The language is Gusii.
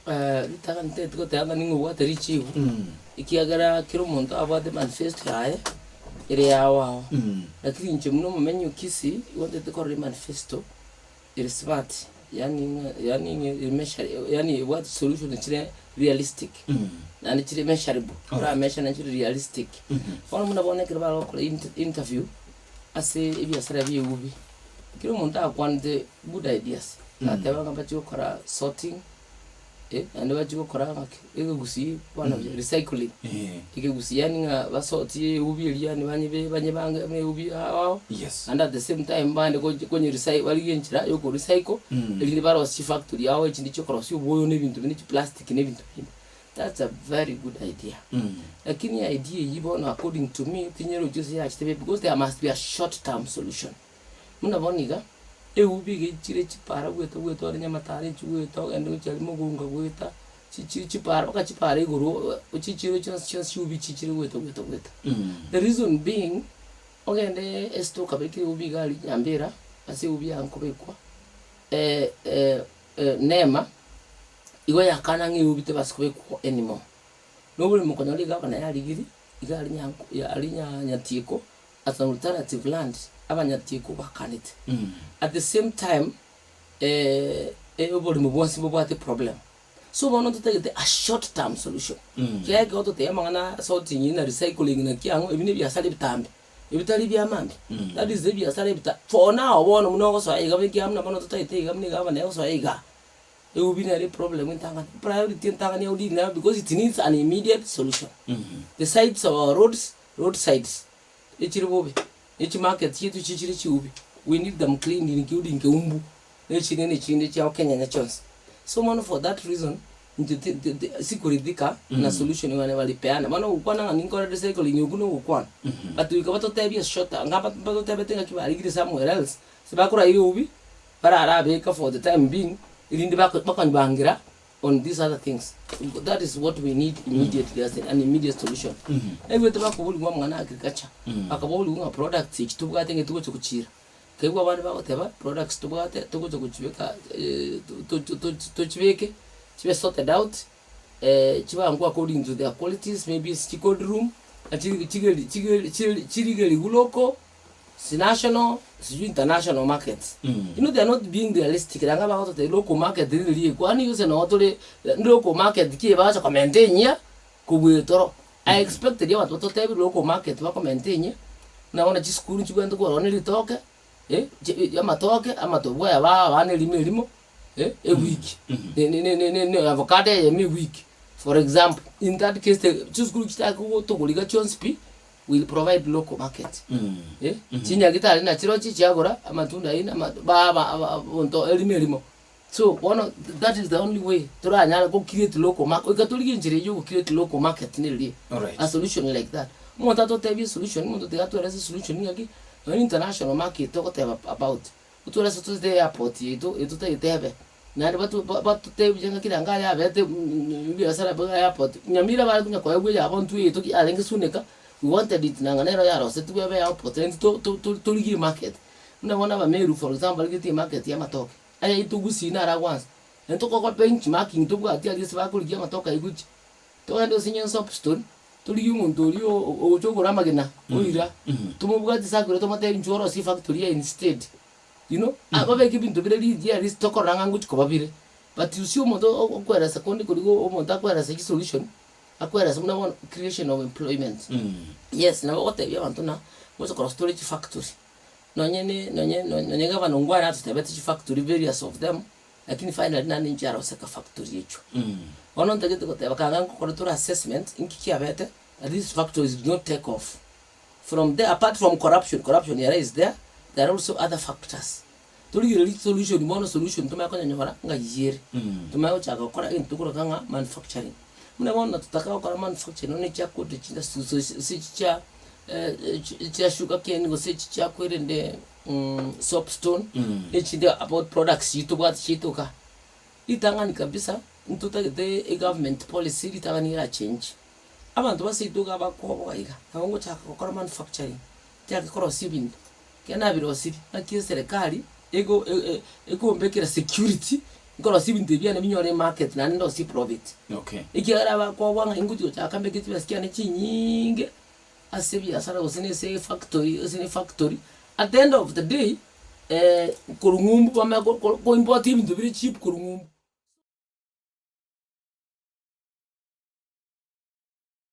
Ritang'ani ntagete goteba ng'a ning'o obwate richibu, ekiagera kera omonto abwate manifesto yaye, ere yao ao. Lakini inche buna omomenyi o Kisii, igo ntagete korora emanifesto ere smart, yaani ng'a yaani ng'a ere measure yaani ebwate solution chire realistic, naende chire measurable, ora measure naende chire realistic. Bono buna bono ekero bagokora int- interview, ase ebiasara bia eubi, kera omonto akwanete good ideas, agateba ng'a mbachie gokora sorting, eh, naende bachie gokora ng'aki, ekegusii bono buya recycling, ekegusii yaani ng'a basotie eubi eria yaani banyebe banyebange buna eubi ao ao, Yes. naende at the same time bagende kochi konye recy barigie enchera ya oko recycle, erinde barosie chifactory ao echinde chiokorosia obwoyo na ebinto binde chiplastic na ebinto binde. That's a very good idea. Lakini idea eyio bono according to me tinyerochi ase yachete buya because there must be a short term solution. Buna bono iga, eubi iga echire chipara goeta goeta ore nyamataro echi goeta ogende gochia aria mogonga goeta, chichire chipara mpaka chipara igoro chichire chionsi chionsi chiubi chichire goeta goeta goeta. The reason being, ogende esito okabeka eubi iga aria nyambera, ase eubi yankobekwa, nema, igo yakana ng'a eubi tebasi kobekwa anymore. Na oboremo okonyora egavana yarigiri, iga aria nyanko aria nya nyatieko as an alternative land, abanyatieko bakanete. At the same time, oboremo bwonsi mbobwate problem. So bono ntotagete a short term solution, ekiagera ekero toteba amang'ana sorting na recycling naki ang'o, ebi na ebiasara ebitambe, ebitari bia mambia, that is ebiasara ebita for now bono buna ogosoa iga ekiagera buna bono totagete iga buna egavana egosoa igaa. Eubi nere eproblem entang'ani, epriority entang'ani ya odeal nayo because it needs an immediate solution. The sides of our roads, road sides, echire bobe, ne chimarket chiaito chichire chiubi, we need them cleaned including keumbu, ne echinde na echinde chia okenyanya chionsi. So bono for that reason, inche ti ti ti sikoridhika na solution bane baripeana. Bono ogokwana ng'a ninkore recycling okwo na ogokwana, but goika batotebie shorter, nga batotebete ng'aki barigire somewhere else, ase bakoraire eubi, bararabeka for the time being, erinde bako bakonyibangera on these other things. That is what we need immediately as an immediate solution. Naigwete bakoborigwa amang'ana a agriculture, bakaborigwa ng'a products echi tobwate ng'ai togocha gochiira. Nkaigwa abande bagoteba products tobwate togocha gochibeka to- to- to- tochibeke chibe sorted out, chibangwe according to their qualities, maybe ase chicold room, chiri chigeri chigeri chiri chirigerigwe local. National sijui international markets you know they are not being realistic nanga bagototebia local market riri kwani gose noo tore local market ki bagocha komenta enyia kobua etoro. I expected abanto batotebie local market bakomenta enyia buna bono chisukuru nchibwenerete korora ne ritoke chi amatoke amatobu aya baa abana erimo erimo ewiki ne ne ne ne avocado eyemo ewiki for example in that case chisukuru chitake gotogoriga chionsi pi. will provide local market eh, chinyagitari nachirochio chiagora amatunda ayio na ama baba aba abonto erimo erimo. So bono that is the only way toranyare go create local market, goika torigie enchera eywo yo go create local market neriria Alright. a solution like that. Omonto atotebie esolution, omonto tiga atoerese esolution ng'aki, nonye international market togoteba about, otwerese tote airport yaito etotagete ebe, naende batu batotebie ng'aki nanga yabete ebiasara bia airport, Nyamira bare konya koegwa eyabo intwe eyeto ki yarenge Suneka, we wanted it nanga nero yarosetigwe ebe airport naintwe to- to- to torigie emarket. Buna bono Abameru for example barigetie emarket ya amatoke, ayaito gusii naro agwansa, naintwe tokogwa benchmarking tobwati aria ase bakorigia amatoke aywo gochia, togende gose onye soapstone, torigie omonto oria ogocha ogora amagena oira, tomobwati ase akoira tomotebie inchuo orosie efactory yaye instead. You know, babeke ebinto bire rigiya at least tokorora ng'a ngochi koba bire, but you see omonto okoeresa konde koria omonto akoeresa chisolution, akoeresa buna bono creation of employment. Yes, nabo ogotebia abanto ng'a ngocha korosia tore chifactory, nonye ne nonye nonye gavana Ongwae natotebeti chifactory various of them, lakini finally naende nchiaroseka factory echio. Bono ntagete goteba kanga ngokora tore assessment, inki kiabete that these factories did not take off. From there apart from corruption, corruption ere is there, there are also other factors. Torigereria solution bono solution tomanye konyanyora ng'ai ere. Tomanye gochaka gokora egento tokoroka ng'a manufacturing. Buna bono totaka gokora manufacturing nonye chia cottage industry gose echi chia chia sugar cane gose echi chia kwerende soapstone, echinde about products chiria tobwate chiaito igaa. Ritang'ani kabisa, ntotagete egovernment policy ritang'ani erachengi. Abanto ba seito iga bakwoboa iga, nabo ngochaka gokora manufacturing, nchake korosia ebinto, ekero nabirosirie, naki eserekari ego ekombekera security. Nkorosia ebinto ebi biane binyore emarket naende ndosie profit. Okay. Ekiagera abakobua ng'a ingochi gochaka mbeke chibesa chiane chinyiinge ase ebiasara gose na ase efactory gose na efactory, at the end of the day, korwa ng'umbu bamanye ko- ko- koimport ebinto bire cheap korwa ng'umbu.